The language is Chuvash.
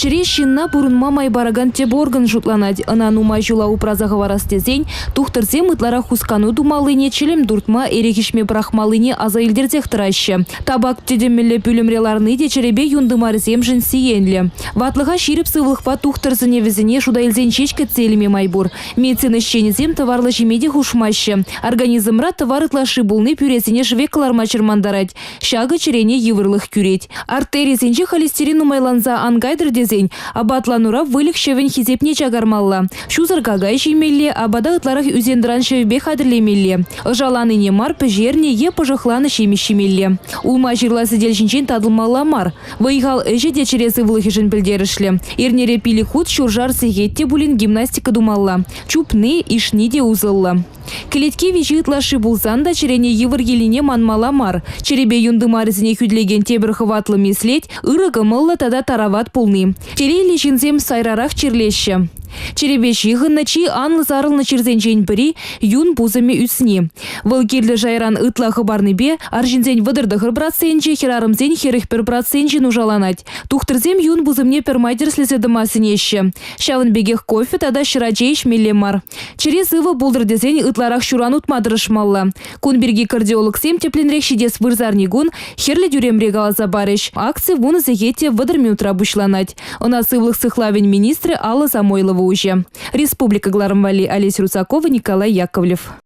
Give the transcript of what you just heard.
Чӗре ҫынна пурӑнма май паракан тӗп орган шутланать. Ӑна нумай ҫула упраса хӑварас тесен тухтӑрсем ытларах хускану тумаллине, чӗлӗм туртма, эрех ӗҫме пӑрахмаллине аса илтерсех тӑраҫҫӗ. Табак тӗтӗмӗллӗ пӳлӗмре ларни те чӗрепе юн тымарӗсемшӗн сиенлӗ. Ватлӑха ҫирӗп сывлӑхпа тухтӑр сӗнӗвӗсене шута илсен ҫеҫ кӗтсе илме май пур. Медицина ӗҫченӗсем тӑварлӑ ҫиме те хушмаҫҫӗ. Организмра тӑвар ытлашши пулни пӳресене шӗвек кӑларма чӑрмантарать. Ҫакӑ чӗрене йывӑрлӑх кӳрет. Артерисенче холестерин нумайланса ан кайтӑр тесен апатланура выльӑх ҫӑвӗн хисепне чакармалла. Ҫусӑр какай ҫимелле, апата ытларах ӳсен-тӑран ҫӑвӗпе хатӗрлемелле. Ӑшаланине мар, пӗҫернӗ е пӑшӑхланӑ ҫимӗҫ ҫимелле. Улма-ҫырла сӗтел ҫинчен татӑлмалла мар. Вӑй-хал ӗҫӗ те чӗре сывлӑхӗшӗн пӗлтерӗшлӗ. Эрнере пилӗк хут ҫуршар сехет те пулин гимнастика тумалла. Чупни, ишни те усӑллӑ. Кӗлетке виҫи ытлашши пулсан та чӗрене йывӑр килнине манмалла мар. Чӗрепе юн тымарӗсене хӳтӗлекен тепӗр хӑватлӑ меслет – ырӑ кӑмӑллӑ тата тарават пулни. Телейлӗ ҫынсем сайрарах чирлеҫҫӗ. Чӗрепе ҫыхӑннӑ чи анлӑ сарӑлнӑ чирсенчен пӗри – юн пусӑмӗ ӳсни. Вӑл кирлӗ шайран ытла хӑпарнипе арҫынсен 39 проценчӗ, хӗрарӑмсен 41 проценчӗ нушаланать. Тухтӑрсем юн пусӑмне пӗрмай тӗрӗслесе тӑма сӗнеҫҫӗ. Ҫавӑн пекех кофе тата ҫӑра чей ӗҫмелле мар. Чӗре сывӑ пултӑр тесен ытларах ҫуран утма тӑрӑшмалла. Кун пирки кардиологсем тӗплӗнрех ҫитес вырсарникун Хӗрлӗ тӳремре каласа парӗҫ. Акци вунӑ сехет те 30 минутра пуҫланать. Ӑна сывлӑх сыхлавӗн министрӗ Алла Самойлова уҫӗ. Республика кӑларӑм валли Олеся Русакова, Николай Яковлев.